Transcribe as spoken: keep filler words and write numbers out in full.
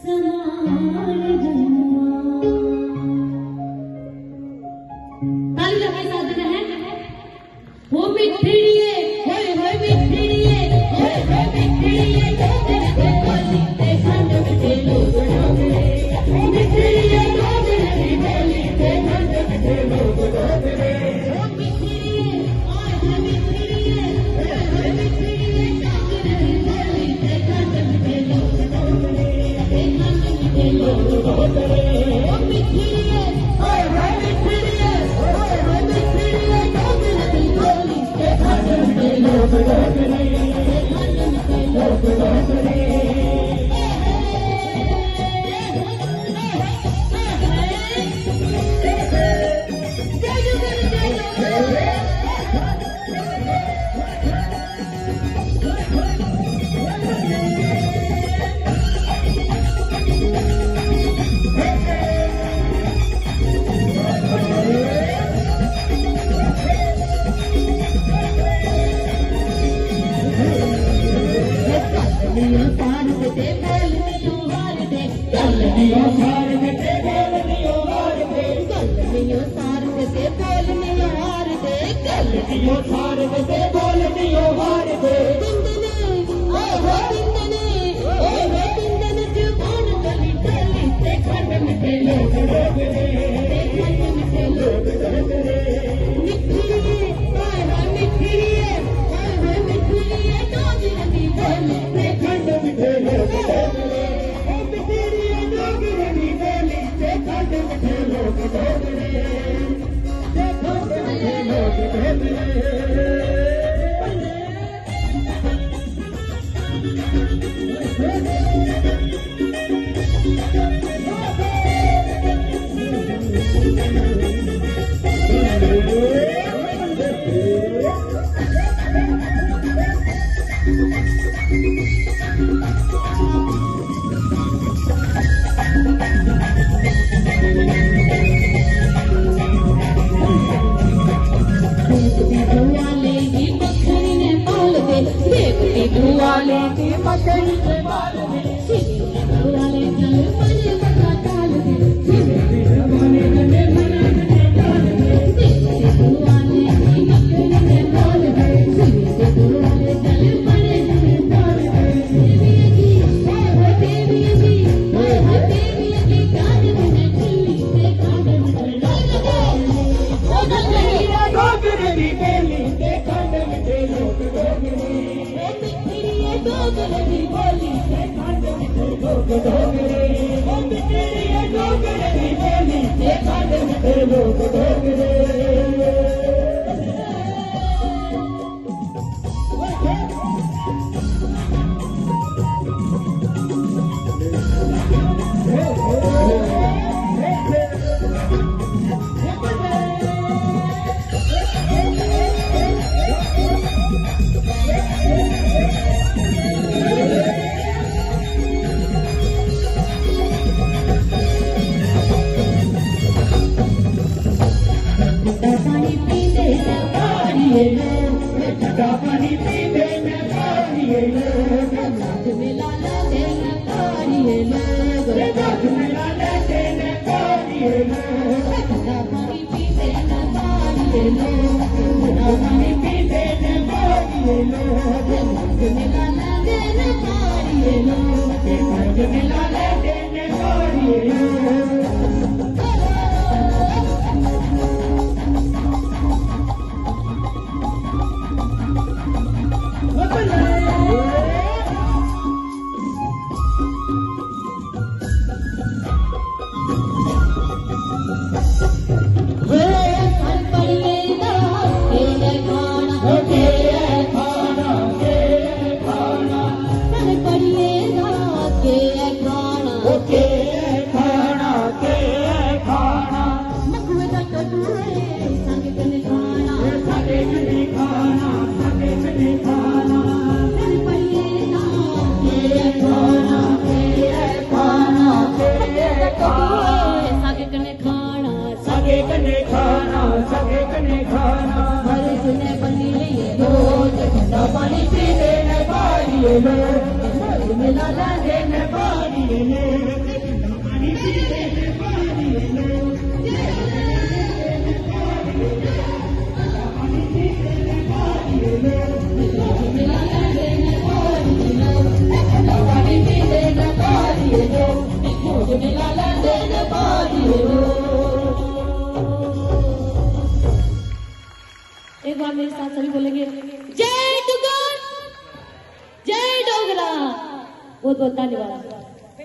ताली लगाई सकदे न, हैं? ओ मिट्ठड़िए, होए होए मिट्ठड़िए, होए होए मिट्ठड़िए, डोगरे दी बोली ते खंड मिट्ठे लोक डोगरे। मिट्ठड़िए डोगरे दी बोली ते खंड मिट्ठे लोक डोगरे। ओ मिट्ठड़िए, होए होए मिट्ठड़िए, होए होए मिट्ठड़िए, डोगरे दी बोली ते खंड मिट्ठे लोक डोगरे। ते खंड मिट्ठे लोक डोगरे। ओ मिट्ठड़िए, होए होए मिट्ठड़िए, होए होए मिट्ठड़िए, डोगरे दी बोली।